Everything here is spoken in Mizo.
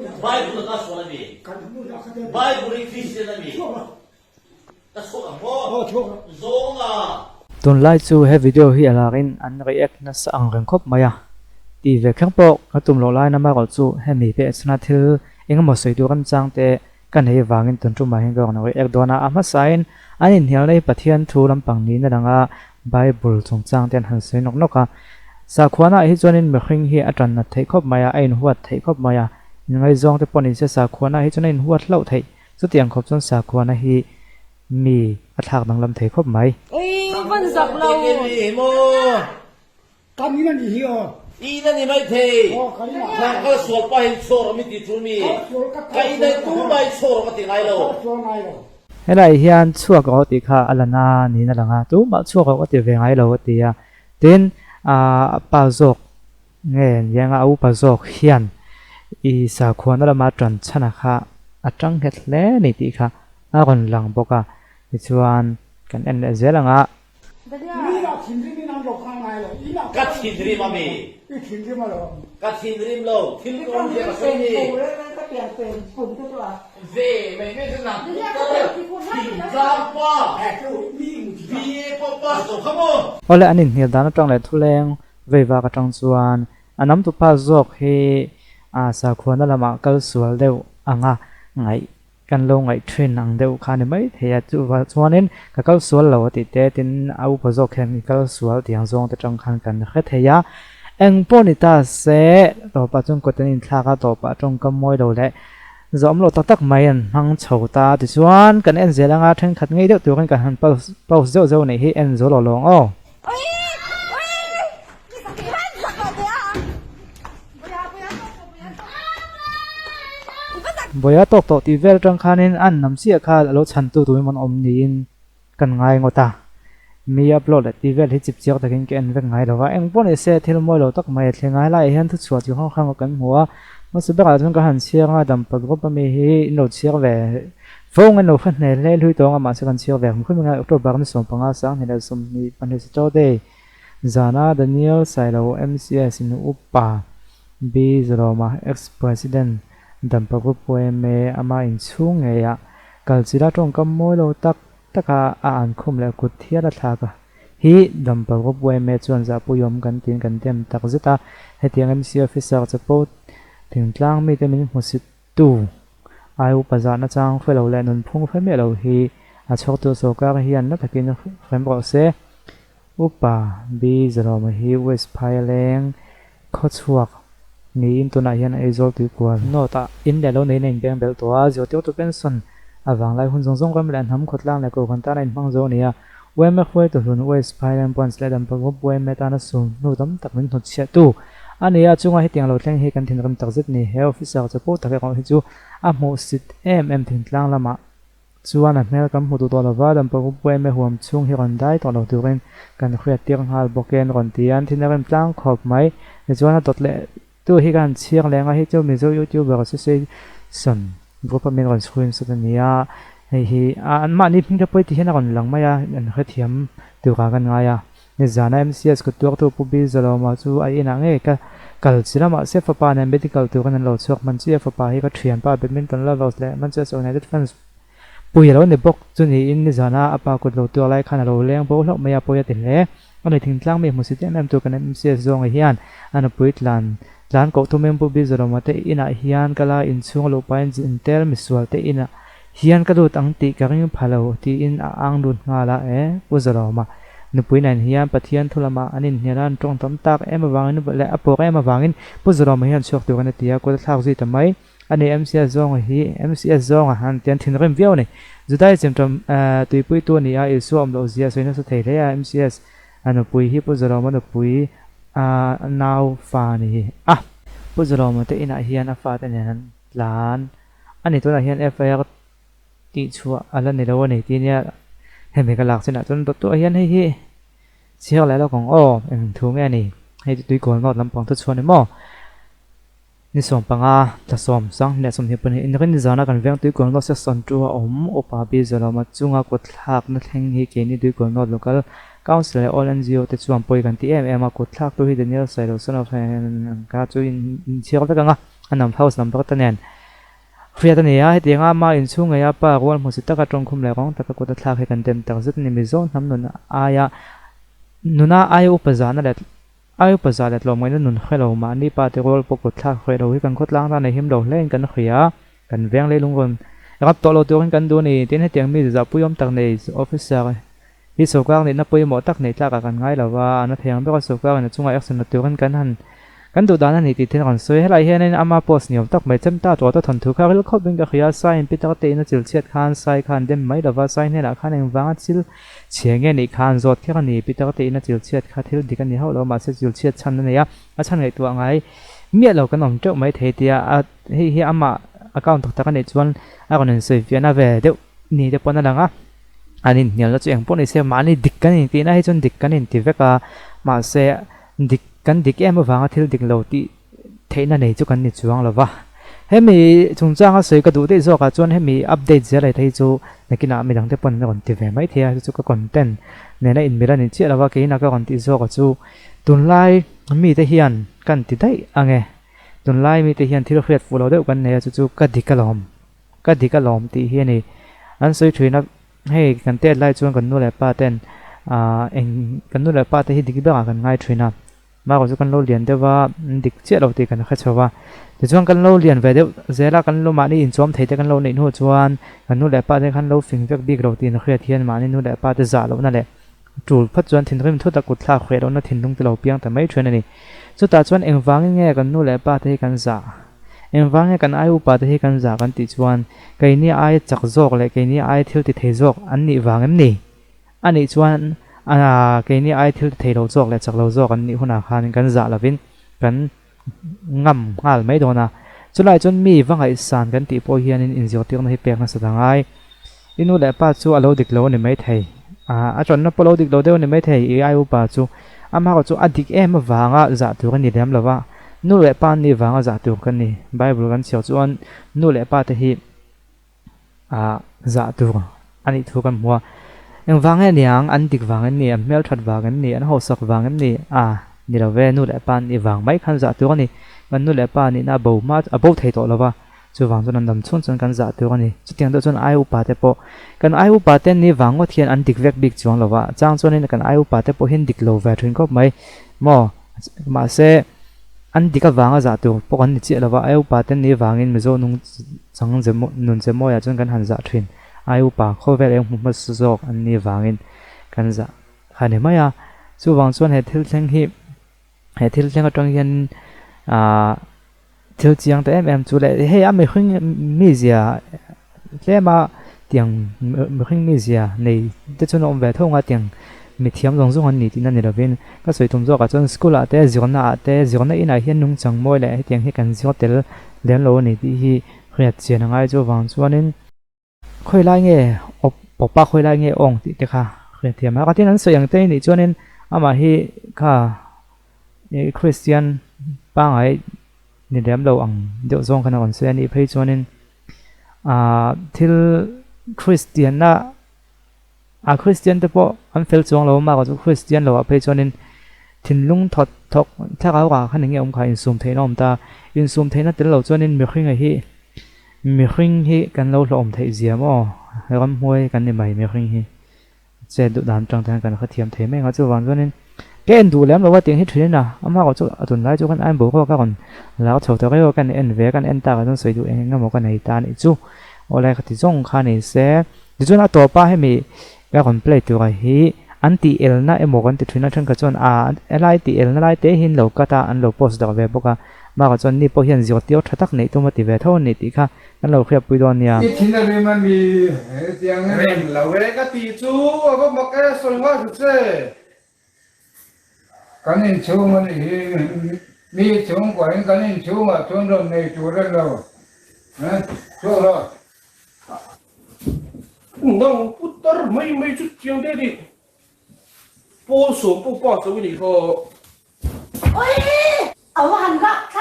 Bible ka sual ami? Bible hi Christian ami? Ka chhuak ang maw? Zawnga. Tunlai chu he video hi a larin an react nasa ang reng khawp mai a, tih ve kher pawh ka tum loh lain amaherawh chu hemi peh chhuna thil engemaw sawi tur remchang te ka nei vangin tun tumah hian ka rawn react dawn a, a hmasain an inhnialna hi Pathian thu lampang niin a lang a, Bible chungchang te an han sawi nawk nawk a, sakhuanaah hi chuanin mihring hi a tan nat theih khawp mai a, a inhuat theih khawp mai a, inngaizawng te pawh ni se sakhuanaah hi chuan a inhuat hlauh theih, chutiang khawp chuan sakhuana hi mi a thlak danglam thei khawp mai. Ui van zak lo. Kan in a nih hi aw. In a ni mai thei. Thlang kal sual pahin chhuak rawh mi ti tul mi. Ka in ai tumah in chhuak rawh ka ti ngai lo. Helai hian chhuak rawh tih kha a la na niin a lang a, tumah chhuak rawh ka ti ve ngai lo a ti a. Tin, a pa zawk nge niang a, a upa zawk hian i sakhuana lama tan chhana kha a tang nghet hle a ni tih kha a rawn lang bawk a. Tichuan, kan en leh zel ang a. Ka thinrim a mi? Ka thinrim lo, thil ka awm zia ka sawi ni. Ve mai mai chu nang putar thingtlang pa BA pawh pass lo kha maw? Awle an inhnial dan atang leh thuleng vei vak atang chuan a namtupa zawk hi a sakhuana lamah kal sual deuh anga ngaih Kan lo ngaih thin ang deuh kha ni mai thei a, chuvah chuanin ka kal sual lo a tih te, tin a upa zawk hian i kal sual tih ang zawng te tang khan kan hre thei a. Eng pawh ni ta se, tawpah chuan kut an inthlak a, tawpah tawngkam mawi lo leh zawm lo tak tak mai an hmang chho ta. Tichuan kan en zel anga thenkhat ngei deuh turin kan han post zeuh zeuh nih hi en zo lo lawng aw. Bawia tawk tawh tih vel atang khanin an nam chiah kha a lo chhantu tur emaw an awm niin kan ngai ngawt a. Mi upload leh tih vel hi chip chiak takin ka en vek ngai lo va, eng pawh ni se thil mawi lo tak mai a thleng a, helaiah hian thuchhuah chi hrang hrang kan hmu a, hmasa berah chuan ka han chhiar a, dampa group ami hi in lo chhiar ve fo ang in lo hre hnel hle hlui tawng a, mahse kan chhiar ve hrim hrim ang a, October ni 15 2024 Saturday. Zana Daniel Sailo MCS in upa B Zalawma Ex President Dampa Group yma ama inchhung ngeiah kalchila tawngkam mawi lo tak taka a an khum leh kut hial a thlak a hi Dampa Group yma chuan zahpuiawm kan tiin kan dem tak zet a, hetiang MC Officer chapo thingtlang mite min hmusit tu ai upa zahna chang hre lo leh nunphung hre miah lo hi a chhawktu sawrkar hian na takin hrem rawh se. Upa B Zalawma hi West Phaileng khawchhuak niin tunah hian Aizawl tuikual North ah in leh lo neiin a inbeng belh tawh a, zirtirtu pension avanglai hun zawng zawng ram leh hnam khawtlang leh kohhran tana inhmang zo a ni a. Yma hruaitu hlun West Phaileng Branch leh Dampa Group yma tana sum hnu tam tak min hnutchhiahtu a ni a, chunga hetiang lo thleng hi kan thinrim takzet ni. He officer chapo tak erawh hi chu a hmuhsit em em thingtlang lamah Chuan a hmel kan hmu duh tawh lova, Dampa Group yma huam chhung hi rawn dai tawh lo turin kan hriat tir nghal bawk e an rawn ti a, an thin a rem tlang khawp mai. Tichuan a dawt leh tu hi ka han chhiar leh ang a, hei chu Mizo YouTuber Association group a min rawn screenshot a ni a, hei hi anmahni hming te pawh hi ti hian a rawn lang mai a, an hrethiam turah kan ngai a. Nizana MCS kut tuartu Pu Bill Zalawma chu a inah ngei ka kal chi lamah se fapa nen medical turin an lo chhuak hman chi a, fapa hi ka thianpa badminton lovers leh Manchester United fans pui a lo ni bawk chu niin nizana a pa kut lo tuar lai khan a lo leng bo hlauh mai a, pawi a ti hle. A ni thingtlang mi hmusit em em tu kan MCS zawnga hian a nupui tlan tlan koh thumin Pu Bill Zalawma te inah hian ka la inchhung a luh pahin zintel misual te inah Hian ka lut ang tih ka ring pha lo tiin a ang lut nghal a, e Pu Zalawma nupui nen hian Pathian thu lamah an inhnial a, an tawng tam tak em avangin leh a pawk em avangin Pu Zalawma hian chhuak tur an ti a, kut a thlak zui ta mai a ni. MCS zawnga hi MCS zawnga han ti an thinrim viau a ni. Judaism ṭawm tuipuitu a ni a, Isua awm loh zia a sawi nasa thei hle a, MCS a nupui hi Pu Zalawma nupui a nau fa a ni a. Pu Zalawma te inah hian a fate nen an tlan. A ni tunah hian FIR tih chhuah a la ni lo a ni tih nia hemi ka lak chinah chuan dawt tuah hian hei hi chhiar leh lawk ang aw eng thu nge a ni hei chu tuikawl nawt lampang thu chhuah a ni maw ni 15 thla sawm sang leh 22 inrin zana kan veng tuikawl nawt section 2 a awm upa bi zalawma chunga kut thlakna thleng hi keini tuikawl nawt local council leh all NGO te chuan pawi kan ti em em a kut thlak tu hi Daniel Sailo son of ka chu inchhiar vek ang a. A nam house number te nen hriat a ni a, hetianga ama inchhung ngei a pa rual hmusit taka tawngkhum leh rawng taka kut a thlak hi kan dem tak zet a ni. Mizo hnam nun aia nuna aia upa zahna leh aia upa zah leh tlawmngaihna nun hre lo mahni pa te rual pawh kut thlak hreh lo hi kan khawtlang tan a him lo hle in kan hria a, kan veng leilung rawn rap tawh lo turin kan duh a ni. Tin, hetiang mi zahpui awm tak nei officer hi sawrkar nihna pawimawh tak neih tlakah kan ngai lo va, a na thei ang bawk a, sawrkarin a chungah action la turin kan han kan duh dan a ni tih thil rawn sawi. Helai hianin ama post ni awm tak mai chem ta tawh ta thawnthu kha ril khawpin ka hria, Saiin Peter te in a chil chhiat khan Sai khan dem mai lo va, Sai hnenah khan engvanga chil chhia nge nih kha an zawt kher a ni, Peter te in a chil chhiat kha thil dik a ni hauh lo, mahse chil chhiat chhan a nei a, a chhan ngaihtuah ngai miah lo kan awm teuh mai thei tia a hei hi amah account tak tak a nih chuan a rawn insawifiahna ve deuh ni te pawn a lang a. An inhnialna chu engpawh ni se mahni dik kan intihna hi chuan dik kan inti vek a, mahse dik kan dik em avanga thil dik lo tih theihna nei chu kan ni chuang lo va. Hemi chungchanga sawi ka duh daih zawkah chuan hemi update zel ai thei chu nakinah midangte pawn an rawn ti ve mai thei a, chu chu ka content nena inmil a ni chiah lo va, keina ka rawn tih zawkah chu tunlai mite hian kan ti daih ang e, tunlai mite hian thil hriat fuh lo deuh kan nei a, chu chu ka dik alawm. Ka dik alawm tih hi a ni. An sawi thin a, hei kan tet lai chuan kan nu leh pa ten ah eng kan nu leh pa te hi dik berah kan ngai thin a, mahrawh chu kan lo lian deuh a, an dik chiah lo tih kan hre chho a. Tichuan kan lo lian ve deuh zel a, kan lo mahni inchawm thei te kan lo neih hnu chuan kan nu leh pa te khan lo fing vek bik lo tih hriat hian mahni nu leh pa te zah lohna leh tul phawt chuan thinrim thut a kut thlak hreh lohna thinlung te lo piang ta mai thin a ni. Chutah chuan engvangin nge kan nu leh pa te hi kan zah? Engvang nge kan ai upa te hi kan zah kan tih chuan keini aia chak zawk leh keini aia thil ti thei zawk an nih vang em ni? A nih chuan keini aia thil ti thei lo zawk leh chak lo zawk an nih hunah khan kan zah lovin kan ngam nghal mai dawn a. Chulai chuan mi va ngaihsan kan tih pawh hianin inzirtirna hi pek nasa ta ngai. I nu leh pa chu a lo dik lo a ni maithei. A tawnna pawh lo dik lo deuh a ni maithei i ai upa chu. Amaherawh chu a dik em avanga zah tur a ni lem lo va, nu leh pa an nih vanga zah tur kan ni. Bible kan chhiar chuan nu leh pa te hi zah tur a nih thu kan hmu a. Engvang nge niang? An dik vang em ni? An hmelthat vang em ni? An hausak vang em ni? A ni lo ve, nu leh pa an nih vang mai khan zah tur a ni. Kan nu leh pa nihna a bo hma a bo thei tawh lo va. Chuvang chuan an dam chhung chuan kan zah tur a ni. Chutiang deuh chuan ai upa te pawh kan ai upa te ni vang ngawt hian an dik vek bik chuang lo va, chang chuanin kan ai upa te pawh hian dik lo ve thin khawp mai maw? Mahse an dik avanga zah tur pawh kan ni chiah lo va, ai upa te ni vangin Mizo nung chang ze nun ze mawiah chuan kan han zah thin. Ai upa khawvel eng hmu hmasa zawk an ni vangin kan zah kha ni mai a. Chuvang chuan he thil thleng hi he thil thleng atang hian aah thil chiang ta em em chu leh hei a mihring mizia tlem a tiang mihring mizia nei te chuan a awm ve tho ang a tiang mithiam zawng zawng an ni tihna ni lovin ka sawi tum zawkah chuan school ah te zirna ah te zirna inah hian nungchang mawi leh hetiang hi kan zir tel lem lo a ni tih hi hriat chian a ngai chu avang chuanin. Khawi lai nge awp pawpa khawi lai nge awng tih te kha hriat thiam a, tin an sawi ang te nih chuanin amah hi kha ih Kristian pangai ni lem lo ang deuh zawng khan a rawn sawi a nih phei chuanin ah thil Kristianna a Kristian te pawh an fel chuang lo a mah chu Kristian lo ah phei chuanin thinlung thawt thawk thlarau ah khan eng nge awm kha insum theihna a awm ta, insum theihna tel lo chuanin mihringa hi. Mihring hi kan lo hlawhawm theih zia maw? Ramhmuai kan ni mai mihring hi. Chet duh dan atang te hian kan hrethiam thei mai ang a, chuvang chuanin ka en duh lem lo a tiang hi thin a, amah erawh chu a tunlai chu kan ain boruak a rawn lar chho ta reuh a, kan en ve a, kan en takah chuan sawi duh eng eng emaw ka nei ta a nih chu. Awlai ka ti zawng kha ni se. Tichuan a tawpa hemi ka rawn play tura hi an tih elna emaw kan ti thin a, thenkhat chuan a helai tih elna lai te hi an lo cut a, an lo post darh ve bawk a. Bakah chuan ni pawh hian zirtir tha tak neih tum a ti ve tho a ni tih kha kan lo hriatpui dawn nia. I thin a rim a mi hetiang em? Rem lo e ka tih chu a va mak e sawi nghal hru che. Kan inchhung a nih hi mi chhungkuain kan inchhungah chuan rawn nei tur a lo chhuak rawh. Nang putar mai mai chu chiang deuh a ni. Pawl sawm pawh pass lo i nih kha. Ui! A va han lak thlak.